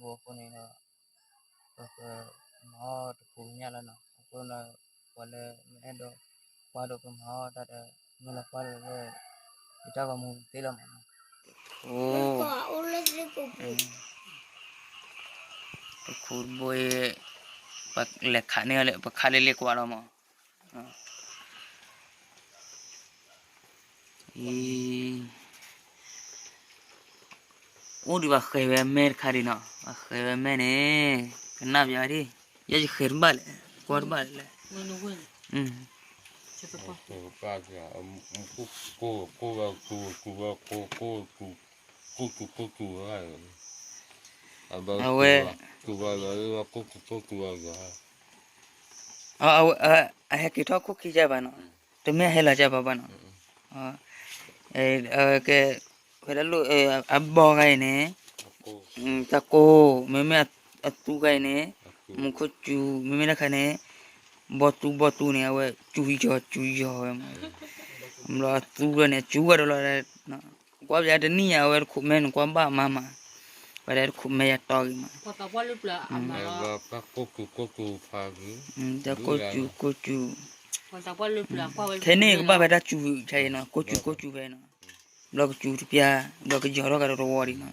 အဃိန့ၣ်ဒီး ပကမၤအီၣ်တပူၤညၣ်လီၤနီၤ. အဃိန့ၣ် ပှၤလၢမ့ၢ်အဲၣ်ဒိးကွၢ်ဒီးပမၤအီၣ်တၢ်ဒီး မ့ၢ်လၢကွၢ်ဒီးလၢ ယတၢ်ဂီၤမူသ့လီၤမးနီၤ. အိၣ် ပခူတဘိအံၤ ပလဲၤခးန့ၢ်လၢ ပခးလၢလ့ကွၢ်လီၤမး. အံၤ အိၣ်ဒံးဘၣ်ဃဲၤဝဲမဲတခါဒံးနီၤ, အဃဲၤဝဲမဲန့ၣ် ကနၣ်ပျးဒံး, ယဲယဃဲၤတဘၣ်လဲၣ်, ကွၢ်တဘၣ်လဲၣ်, အဝဲ အဟဲက့ၤထီၣ်ခိၣ်ခံကဘၣ်နီၤ, တမ့ၢ်အဟဲလီၤကဘၣ်ဘၣ်နီၤ, ကဲ ဖဲဒၣ်လိၣ် အဘီဂၤအံၤန့ၣ် တၢ်ကိၢ်, မ့မ့ၢ်အသူဂၤအံၤန့ၣ် မူခိၣ်စူၤ, မ့မ့ၢ်တခါန့ၣ် ဘီတူဘီတူန့ၣ် အဝဲစူၤယီၤစူၤယီၤဝဲမး, ဘျီအသူဘျီန့ၣ် အစူၤဝဲဒီးလီၤ, ကွၢ်ပျးတနံၣ်ညါ အဝဲတခိးမဲန့ၣ် ကွၢ်ဘၣ်မးမး, ဝဲဒၣ်တခိးမဲယတီဂ့ၤမး, တၢ်ကိၢ်စူၤကိၢ်စူၤ, ခဲန့ၣ်ကဘၣ်ဖဲတၢ်စူၤဆါအံၤနီၤ, ကိၢ်စူၤကိၢ်စူၤဖဲနီၤ, ဘျီကစူၤတပျၢ်, ဘျီကယီၤထီၣ်ကဒီးတဝီဒံးနီၤ,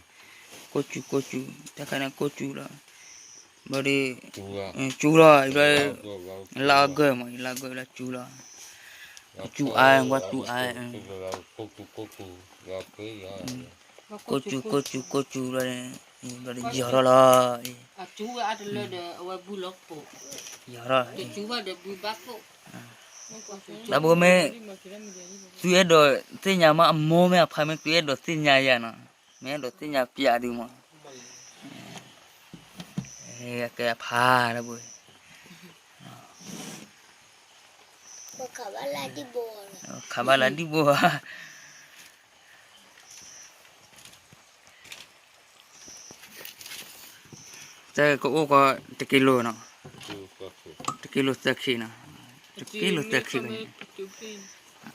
ကိၢ်စူၤကိၢ်စူၤ, တၢ်ခါန့ၣ်ကိၢ်စူၤလီၤ, ဘျီဒီး စူၤလီၤ, ဘျီ လါအီကူးမး, လါအီကူးလၢစူၤလီၤ, စူၤအါ, ကွၢ်စူၤအါ, ကိၢ်စူၤကိၢ်စူၤကိၢ်စူၤလီၤ, ဘျီဒီးယီၤထီၣ်လီၤ, ယီၤထီၣ်, တၢ်ဘိမ့ၢ် သုအဲၣ်ဒိးသ့ၣ်ညါမး အမိၢ်မ့ၢ်အဖါမ့ၢ် သုအဲၣ်ဒိးသ့ၣ်ညါယၤနီၤ, မ့ၢ်အဲၣ်ဒိးသ့ၣ်ညါပျးဒုးမး, ကဲအဖါတၢ်ဘိ, ခးဘၣ်လၢဒံၣ်ဘိဧါ, တၢ်ကအိၣ်ကီးတက့လိနီၤ, တက့လိသၢခံနီၤ, တက့လိသၢခံဘၣ်,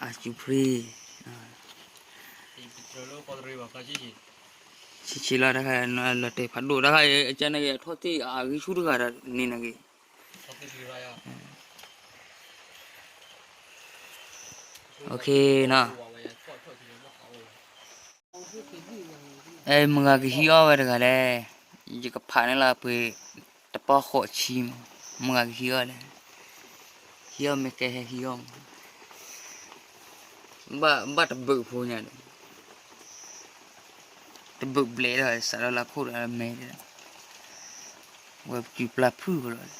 အစူၤဖျံ, ဆံးဆံးလီၤ, တၢ်ခါလီၤတဲာ်ဖးဒိၣ်, တၢ်ခါအကန့ၣ်ဂ့ၤ အထီၣ်တ့ၢ်အဂံၢ်ဆူၣ်တဂၤဒီးန့ၣ်န့ၣ်ဂ့ၤ နီၤ, မုၢ်ဂၤကဟံးအီၣ်ဝဲတဂၤလဲၣ်, ယကဖးန့ၢ်လီၤပှ့ၤတပီၢ်ဃိးဆံမး, မုၢ်ဂၤကဟံးအီၣ်လဲၣ်, ဟံးအီၣ်မ့ၢ်ကဲဟဲဟံးအီၣ်မး, ဘၣ်တဘုးဖိညါဒီး တဘုးဘျဲးဒီး စးထီၣ်လၢခိၣ်ဒီးမဲာ်ဒီး ဝဲပစုပျၢ်ဖုၣ်ကလီၤ,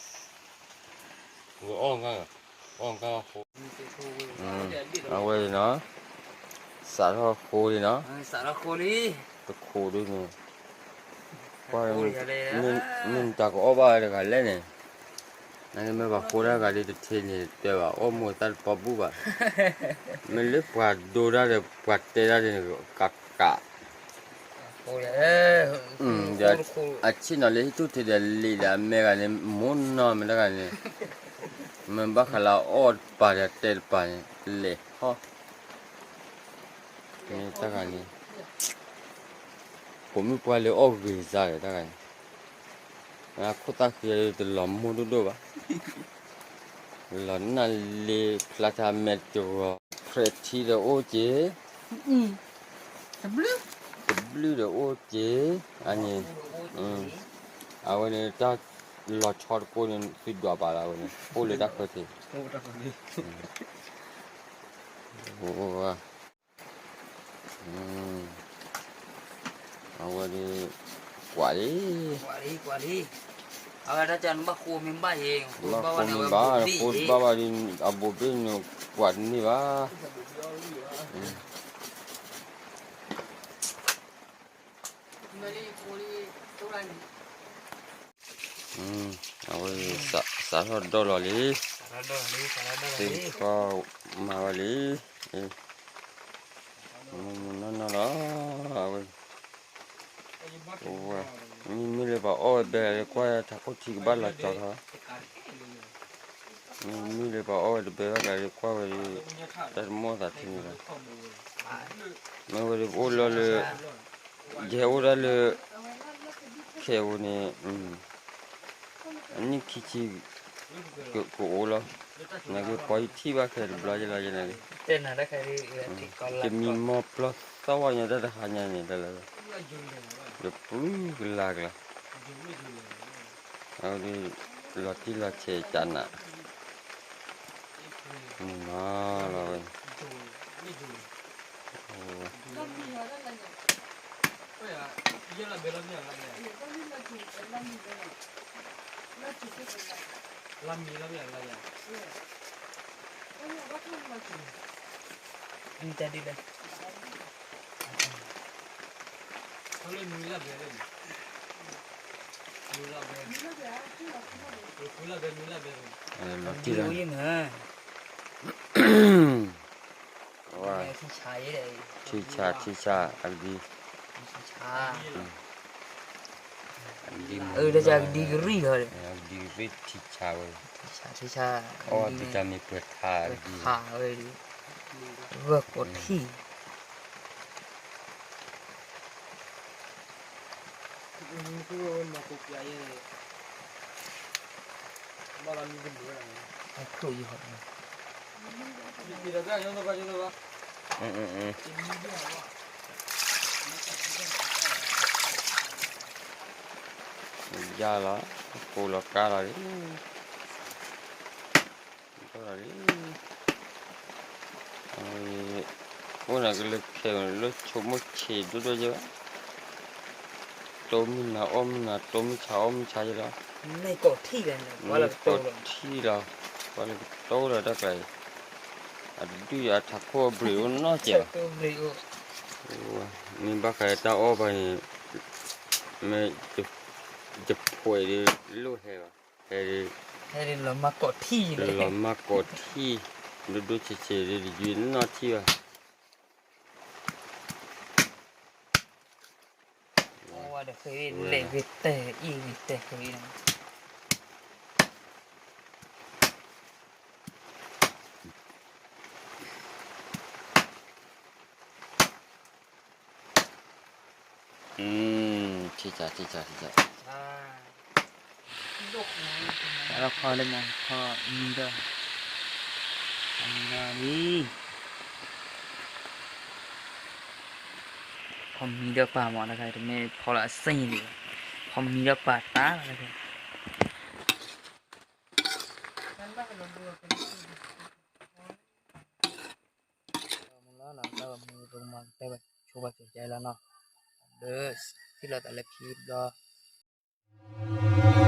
အဝဲနီၤ, စးထီၣ်ဃိလံနီၤ, တခိးဒ်န့ၣ်, ကွၢ်, မ့ၢ်တၢ်ကအီၣ်ဘၣ်ဝဲတဂၤလဲၣ်န့ၣ်, နမ့ၢ်ပှၤဃိတၢ်ဂၤဒ်တထံန့ၣ် တဲဘၣ်အီၣ်မိၢ်သၣ်တပီၢ်ဘူၣ်ဘၣ်, မ့ၢ်လၢပှၤဒိတၢ်ဒီးပှၤတဲတၢ်ဒ်န့ၣ် ကးကး အဆ့ၣ်နီၤလၢဟံၣ်ထူၣ်ထံးဒီးလံာ်ဒီးအမဲဂၤန့ၣ် မိၢ်နီၢ်မ့ၢ်တဂၤန့ၣ်, မ့ၢ်ဘၣ်ဃးလၢအအီၣ်တပၤဒီးတဲတပၤန့ၣ် လဲၤဟီၣ်, မ့ၢ်တဂၤန့ၣ်, ပိာ်မုၣ်ပှၢ်လၢအီၣ်ဂ့ၤစါဒီးတဂၤန့ၣ်, ခိၣ်သၣ်ဃံတလီၤမိၢ်ဒိၣ်ဒိၣ်ဘၣ်, လီၤနၢ်လ့ဖျါထါမဲာ်တဂီၤ, ဖျဲးထံဒီးအိၣ်က့ၤ တဘျုၣ်ဒီးအိၣ်က့ၤ, အန့ၣ်, အဝဲန့ၣ်တၢ်လီၤဆီတကိးန့ၣ် သုဒွးပာ်လၢအဝဲန့ၣ် အိၣ်လၢတၢ်ဃၢၤသ့ၣ်, အဝဲဒီး ကွၢ်လံ, ကွၢ်လံ, ကွၢ်လံ, အဝဲတၢ်ကနဘၣ်ဃိမ့ၢ်ဘၣ်ယဲ, ဘၣ်ဃိမ့ၢ်ဘၣ်, ဃိဘၣ်ဘၣ်ဒီး အဘိးဘ့ၣ်န့ၣ် ကွၢ်တန့ၢ်ဘၣ်. အဝဲ စးထီၣ်ဒီၣ်လီၤလံ, သ့ၣ်ခီမၤဝဲလံ, မုၢ်မုၢ်နီၢ်နီၢ်လီၤ, အဝဲ မ့မ့ၢ်လၢပှၤအီၣ်ဝဲတဘဲဂၤဒီး ကွၢ်ထးခိၣ်ထံကဘၣ်လီၤကၠီထီၣ်, မ့မ့ၢ်လၢပှၤအီၣ်ဝဲတဘဲဂၤဒီး ကွၢ်ဝဲဒီး တၢ်တမိၣ်သးထံန့ၣ်လီၤ, မ့ၢ်ဝဲဒီးပအိၣ်လီၤလၢ ယဟဲအိၣ်ဒၣ်လၢ ခဲအံၤန့ၣ် အနံၣ်ခံဆံ ကအိၣ်လီၤ. နကကိးယထံၣ်ဘၣ်ခဲတဘျီယလီၤယနက့ၤ ယမံမီၢ်ပျီသီဝဲညါတၢ်တဟါညါန့ၣ် တၢ်လၢ ယပျုၢ်ကလၤကလၤ အဝဲဒ် လီၤတံၢ်လီၤဆဲးကနး န့ၣ်မးလီၤဝဲ လီၤတံၢ်လီၤ ထံဆး ထံဆး အကဒံ အကဒံကရံၣ်လီၤ အကဒံကရံၣ်ထံဆးဝဲ အီၣ်ဒုးတၢ်မ့ၢ်ပှဲၤထးအကဒံ ဂၢၢ်ကိးထံၣ် ယၤလီၤ ကိးလီၤကါလီၤလံ လီၤလံ အိၣ်နၤကလၢခဲအံၤ လၢဆိကမိၣ်ဆံးဒိၣ်ဒိၣ်ယဲဘၣ် တိမုၢ်နၤအီၣ်မုၢ်နၤ တိမုၢ်ဆါအီၣ်မုၢ်ဆါယဲလီၤ ကိးထံၣ်လီၤ ပှၤလၢကတိၤလီၤတၢ်ကျါအံၤ အတဒုၣ်အထးခိၣ်အဘြ့းအိၣ်နီတစဲးဘၣ် မ့ၢ်ဘၣ်ဃးတၢ်အီၣ်ဘၣ်န့ၣ် မ့ၢ် ယဖှဲးဒ်လိၣ်ဟဲဘၣ် ဟဲဒ် လီၤမၢ်ကိးထံၣ် ဒိၣ်ဒိၣ်ဆံးဆံးဒ်တယုၢ်နီတထံၣ်ဘၣ် ဝဲဒၣ်ဃ့လဲၣ်ဂ့ၤတဲအံၤဂ့ၤတဲဃ့ ထံဆး ထံဆး တၢ်လီၤဖီလၢမီၤဖီမံဒီး မံဒီးလံ ဖီမံဒီးပာ်မီၤတခါ တမ့ၢ်ဖီလၢအစ့ၢ်န့ၣ် ဖီမံဒီးပာ်တၢ်လီၤတခါ မုၢ်လီၤနီၤ တၢ်ဘၣ်မူတမၤကတၢၢ်ဘၣ် ဆိဘၣ်ကကဲလီၤနီၤ ဒီး ထံၣ်လိာ်သးလၢခံဘျီ